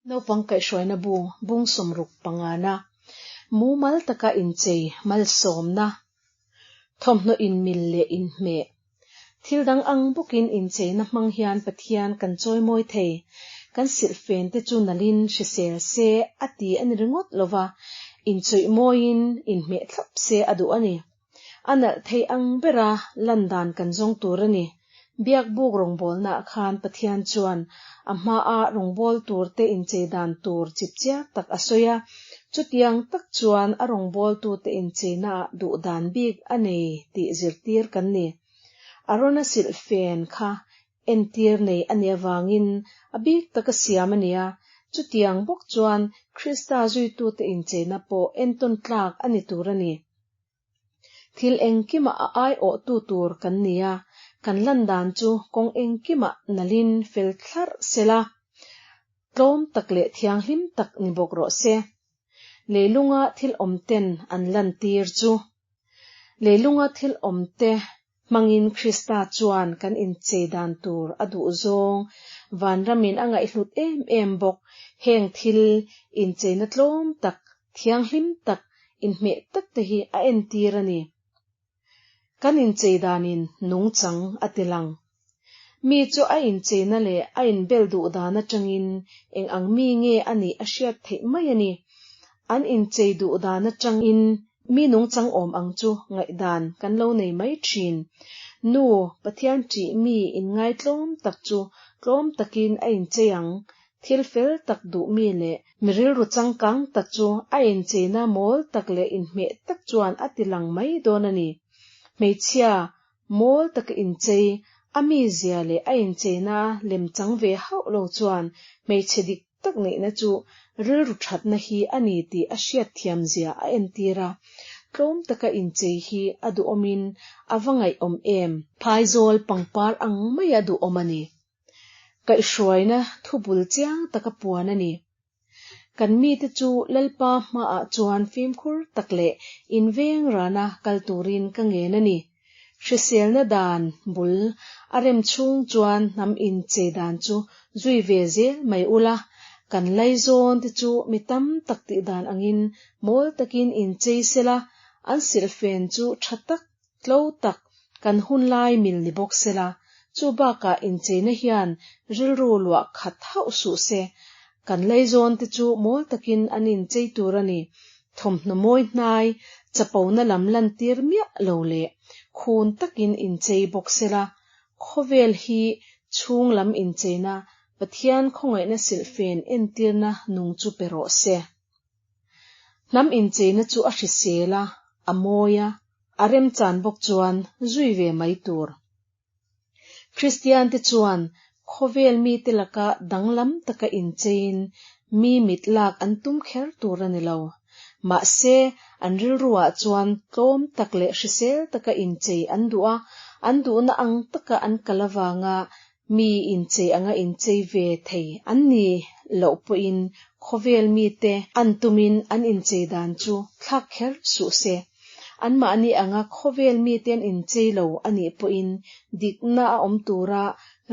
Naupang kaihhruaina bu bung 60 pangana mumal taka inchei malsawmna, thawmhnaw inmil leh inhmeh. Thil dang ang bawkin incheina hmang hian Pathian kan chawimawi thei. Kan silhfen te chu nalhin hrisel se a ti a ni ringawt lova, inchawihmawiin inhmeh thlap se a duh a ni. A nalh thei ang bera lan dan kan zawng tur a ni. Biakbuk rawngbawlnaah khan Pathian chuan a hmaa rawngbâwl turte inchei dan tur chipchiar tak a sawi a. Chutiang tak chuan a rawngbâwltute incheinaah duh dan bik a nei tih zirtir kan ni. Arona silhfen kha entir nei a nih avangin a bik taka siam a ni a. Chutiang bawk chuan Krista zuitute incheina pawh entawn tlak a ni tur a ni. Thil engkimah a aiawhtu tur kan ni a, kan lan dan chu kawng engkimah nalhin fel thlarh sela, tlawm tak leh thianghlim tak ni bawk rawh se. Leilunga thil awmten an lantir chu. Leilunga thil awmte hmangin Krista chuan kan inchei dan tur a duh zawng vanramin a ngaihhlut em em bawk. Heng thil incheina tlawm tak, thianghlim tak, inhmeh tak te hi a entir a ni. Kan inchei danin nungchang a ti lang. Mi chu a incheina leh a inbel duh dan atangin eng ang mi nge a nih a hriat theih mai a ni. An inchei duh dan atangin mi nungchang awm ang chu ngaihdan kan lo nei mai thin. Nu, Pathian ṭih mi inngaitlawm tak chu tlawm takin a inchei ang. Thil fel tak duh mi leh mi rilru changkang tak chu a incheina mawl tak leh inhmeh tak chuan a ti lang mai dawn a ni. Hmeichhia, Mawl taka inchei, a mizia leh a incheina lemchang ve hauh lo chuan hmeichhe dik tak neihna chu rilru thatna hi a ni tih a hriatthiam zia a entir a. Tlawm taka inchei hi a duhawmin a va ngaihawm em? Phaizawl pangpar ang maia duhawm a ni. Kaihhruaina thubul chiang taka puan a ni. Kan mite chu Lalpa hmaah chuan fimkhur tak leh inveng rana kal turin ka ngen a ni. Hriselna dan bul a rem chhung chuan hnam inchei dan chu zui ve zel mai ula, kan laizawn te chu mi tam tak tih dan angin mawl takin inchei sela, an silhfen chu tha tak Tlo tak, kan hun lai mil ni bawk sela, chu bakah incheina hian rilru luah khat hauh suh se. Kan leizawn te chu mawl takin an inchei tur a ni. Thawmhnaw mawi hnai, chapona lam lantir miah lo leh khun takin inchei bawk sela, khawvel hi chhung lam incheina Pathian khawngaihna silhfen entirna nung chu pe rawh se. Hnam incheina chu a hrisel a, a mawi a, a remchan bawk chuan zui ve mai tur. Kristiante chuan khawvel mite laka danglam taka incheiin mi mit lak an tum kher tur a ni lo. Mahse, an rilruah chuan tlawm tak leh hrisel taka inchei an duh a, an duhna ang taka an kal avanga Mi inchei anga inchei ve thei an ni loh pawhin khawvel mite an tumin an inchei dan chu thlak kher suh se. Anmahni anga khawvel mite an inchei lo a nih pawhin dikna a awm tura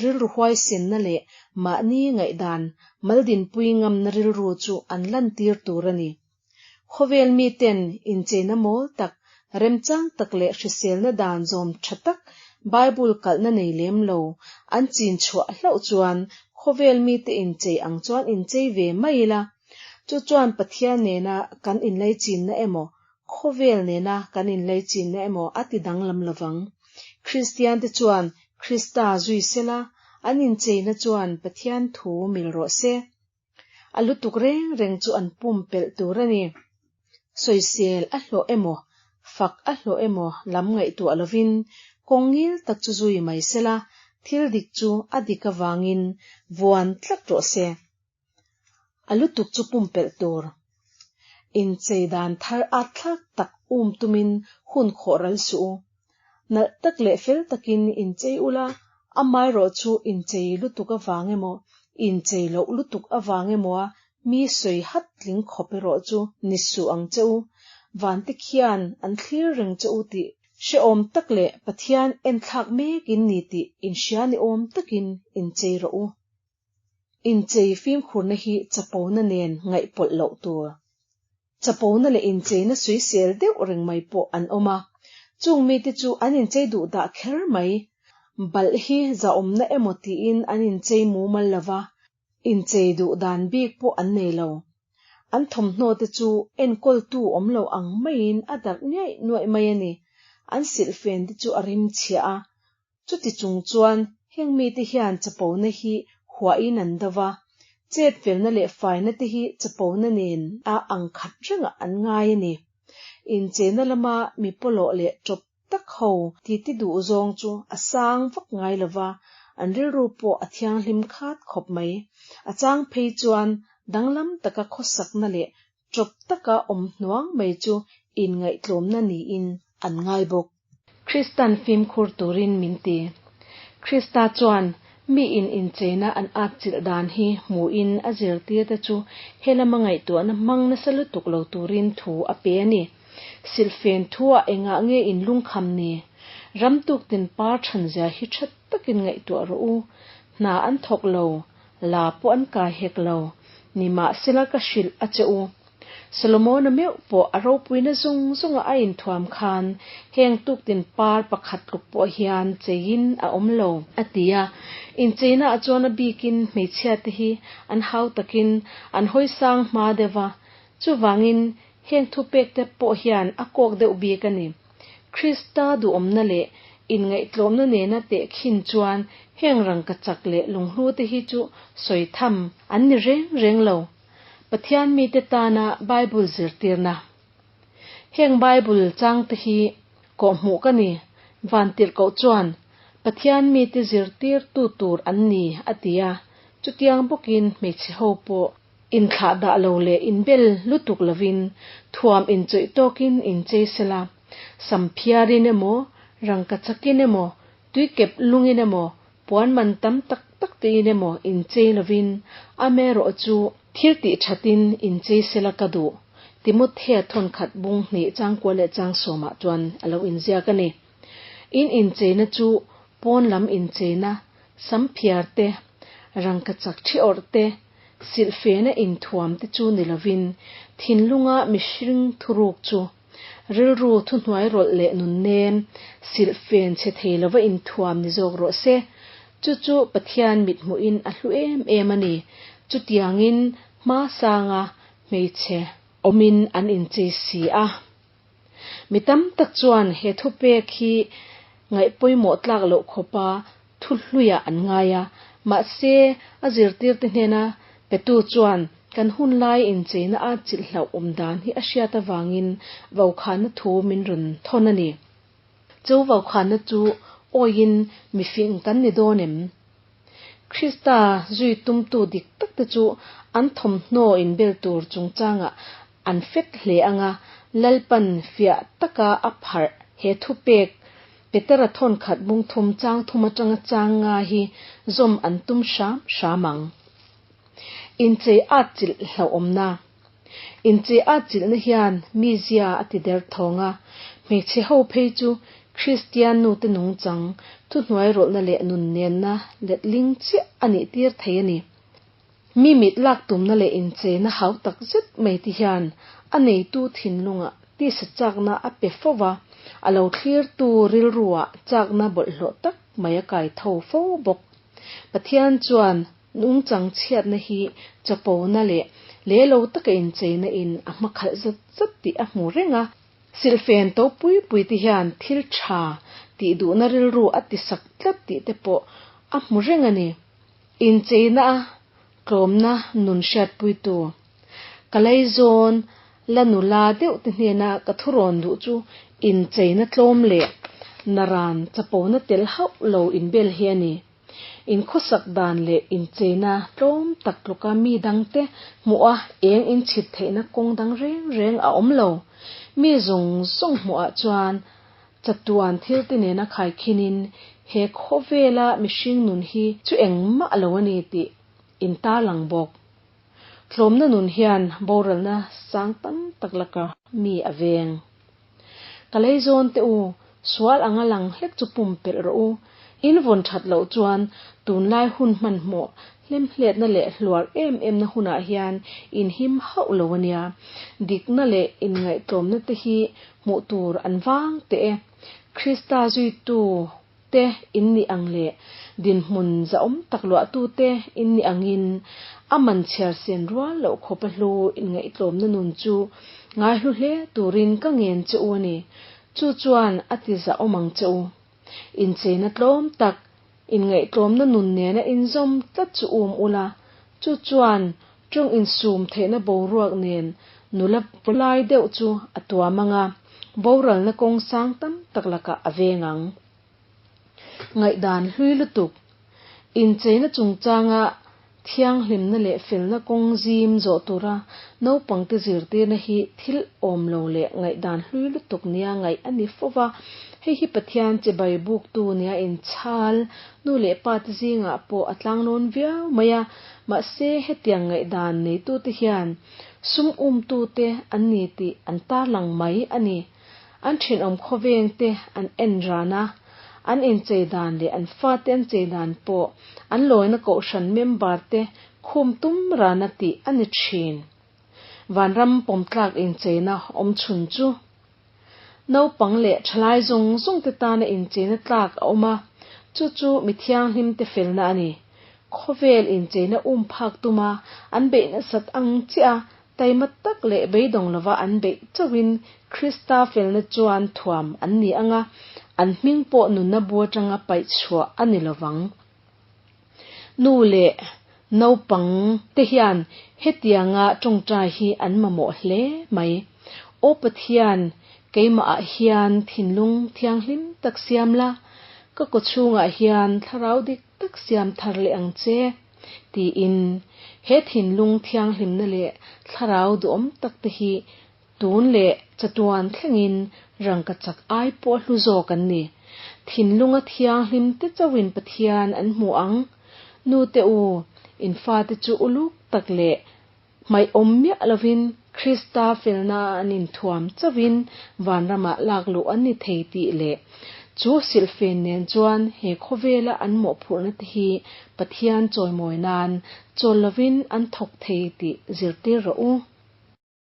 rilru huaisenna leh mahni ngaihdan maldinpui ngamna rilru chu an lantir tur a ni. Khawvel miten incheina mawl tak, remchang tak leh hriselna dan zawm tha tak Bible kalhna nei lem lo an chin chhuah hlauh chuan khawvel mite inchei ang chuan inchei ve mai ila. Chu chuan Pathian nena kan inlaichinna emaw, khawvel nena kan inlaichinna emaw a ti danglam lovang. Kristiante chuan Krista zui sela, an incheina chuan Pathian thu mil rawh se. A lutuk reng reng chu an pumpelh tur a ni. Sawisel a hlawh emaw, fak a hlawh emaw lam ngaihtuah lovin kawng ngil tak chu zui mai sela, thil dik chu a dik avangin vuan tlat rawh se. A lutuk chu pumpelh tur. Inchei dan thar at thlak tak um tumin hun khawh ral suh u. Nalh tak leh fel takin inchei ula, amaherawh chu inchei lutuk avang emaw, inchei loh lutuk avang emaw a mi sawi hat tling khawp erawh chu ni suh ang che u. Vante khian an thlir reng che u tih hrehawm tak leh Pathian enthlak mekin ni tih inhria ni awm takin inchei rawh u. Inchei fimkhurna hi chapona nen ngaihpawlh loh tur. Chapona leh incheina suisel deuh reng mai pawh an awm a, chung mite chu an inchei duh dah kher mai. Balh hi zahawmna emaw tiin an inchei mumal lo va, inchei duh dan bik pawh an nei lo. An thawmhnaw te chu enkawltu awm lo ang maiin a darh nuaih nuaih mai a ni. An silhfen te chu a rim chhiah a, Chuti chung chuan heng mite hian chapona hi huahin an do va, chet felna leh faina te hi chapona nen a ang khat rengah an ngai a ni. Incheina lama mi pawlawh leh tawp tak ho titi duh zawng chu a sang vak ngai lo va, an rilru pawh a thianghlim khat khawp mai. A chang phei chuan danglam taka khawsakna leh tawp taka awm hnuang mai chu inngaihtlawmna niin an ngai bawk. Kristan fimkhur turin min ti. Krista chuan mi in incheina an atchilh dan hi hmuhin a zirtirte chu he lama ngaihtuahna hmang nasa lutuk lo turin thu a pe a ni. Silhfen thuah engah nge in lungkham ni? Ram tuktin par thanzia hi tha takin ngaihtuah rawh u. Hna an thawk lo, la pawh an kai hek lo. Nimahsela ka hrilh a che u. Solomona meuh pawh a ropuina zawng zawnga a inthuam khan heng tuktin par pakhat tluk pawh hian cheiin a awm lo, a ti a. Incheinaah chuan a bikin hmeichhiate hi an hau takin an hawi sang hma deuh va, chuvangin heng thupekte pawh hian a kawk deuh bik a ni. Krista duhawmna leh inngaihtlawmna nena tehkhin chuan heng rangkachak leh lunghlute hi chu sawi tham an ni reng reng lo. Pathian mite tana Bible zirtirna. Heng Bible changte hi kawhhmuh ka ni, Vantirhkoh chuan Pathian mite zirtirtu tur an ni a ti a, chutiang bawkin hmeichhe ho pawh inthlah dah lo leh inbel lutuk lovin thuam inchawih tawkin inchei sela, sam phiarin emaw, rangkachakin emaw, tuikep lungin emaw Puan man tam tak tak tein emaw inchei lovin, amaherawh chu thil tih thatin inchei sela ka duh, Timothea thawnkhat bung hnih changkua leh changsawmah chuan a lo inziak a ni. In incheina chu pawn lam incheina, samphiar te, rangkachak thi awrh te, silhfena inthuam te chu ni lovin, thinlunga mihring thuruk chu Rilru thuhnuai rawlh leh nun nem, silhfen chhe thei lova inthuam ni zawk rawh se. Chu chu Pathian mithmuhin a hlu em em a ni. Chutiangin hma sanga hmeichhe awmin an inchei si a. Mi tam tak chuan he thupek hi ngaihpawimawh tlak loh khawpa thu hluiah an ngai a, mahse a zirtirte hnena petu chuan kan hun lai incheina a chilh hlauh awm dan hi a hriat avangin vaukhana thu min rawn thawn a ni. Chu vaukhana chu awiin mifing kan ni dawn em? Krista zui tumtu dik takte chu an thawmhnaw inbel tur chungchangah an fet hle ang a, Lalpan fiah taka a pharh he thupek Petera thawn khat bung thum chang thum atanga chang nga hi zawm an tum hram hram ang. Inchei at chilh hlauhawmna. Inchei at chilhna hian mizia a ti der thawng a, hmeichhe ho phei chu Kristian nute nungchang, thuhnuai rawlhna leh nun nenna letling chiah a nih tir thei a ni. Mi mit lak tumna leh incheina hau tak zet mai ti hian a neitu thinlungah tisa chakna a pe fo va, a lo thlirtu rilruah chakna bawlhhlawh tak mai a kai tho fo bawk. Pathian chuan nungchang chhiatna hi chapona leh lelo taka incheina in a hmakhalh zat zat tih a hmu reng a. Silhfen to pui pui te hian thil tha tih duhna rilru a tisak tlat tih te pawh a hmu reng a ni. Incheina a tlawmna nun hriatpuitu ka leizawn la nula deuh te hnena ka thurawn duh chu incheina tlawm leh naran chapona tel hauh lo inbel hi a ni. Inkhawsak dan leh incheina tlawm tak tluka mi dangte hmuha eng inchhit theihna kawng dang reng reng a awm lo. Mi zawng zawng hmuhah chuan Chatuan thilte nena khaikhinin he khawvela mihring nun hi chu engmah lo a ni tih in tarlang bawk. Tlawmna nun hian boralna sang tam tak laka mi a veng. Ka leizawn te u, sual anga lang hlek chu pumpelh rawh u. In vawn that loh chuan tunlai hun hmanhmawh hlemhletna leh hluar em emna hunah hian in him hauh lo a nia. Dikna leh inngaihtlawmna te hi hmuh tur an vang teh e. Krista zuitu te in nih ang leh dinhmun zahawm tak luahtu te in nih angin a man chhiar sen rual loh khawpa hlu inngaihtlawmna nun chu ngaihlu hle turin ka ngen che u a ni. Chu chuan a ti zahawm ang che u. Incheina tlawm tak, inngaihtlawmna nun nena inzawm tlat chu um ula, chu chuan tawng insum theihna boruak nen nula lai deuh chu a tuam ang a, boralna kawng sang tam tak lakah a veng ang. Ngaihdan hlui lutuk, incheina chungchanga Thianghlimna leh felna kawng zim zawh tura naupangte zirtirna hi thil awm lo leh ngaihdan hlui lutuk nia ngaih a ni fo va. Hei hi Pathian chibai buktu nia inchhal nu leh pate zingah pawh a tlanglawn viau mai a. Mahse, hetiang ngaihdan neitute hian sum umtute an ni tih an tarlang mai a ni. An thenawm khawvengte an en ran a, an inchei dan leh an fate an chei dan pawh an lawina kohhran member te khum tum rana tih a ni thin. Vanram pawmtlak incheina awm chhun chu naupang leh thalai zawng zawng te tana incheina tlak a awm a, chu chu mi thianghlim te felna a ni. Khawvel incheina um phak tuma an beih nasat ang chiah a Taima tak leh beidawng lova an beih chauhin Krista felna chuan thuam an ni ang a, an hming pawh nunna bu atanga paih chhuah a ni lovang. Nu leh naupang te hian hetianga tawngtai hi an mamawh hle mai. Aw Pathian, keimahah hian thinlung thianghlim tak siam la, ka kawchhungah hian thlarau dik tak siam thar leh ang che. Tiin, he thinlung thianghlimna leh thlarau duhawm tak te hi tun leh chatuan thlengin rangkachak ai pawh hlu zawk an ni. Thinlunga thianghlim te chauhin Pathian an hmu ang. Nute u, in fate chu uluk tak leh Hmaih awm miah lovin Krista felna an inthuam chauhin vanramah lak luh an ni thei tih leh chu silhfen nen chuan he khawvela an mawhphurhna te hi Pathian chawimawi nan chawl lovin an thawk thei tih zirtir rawh u.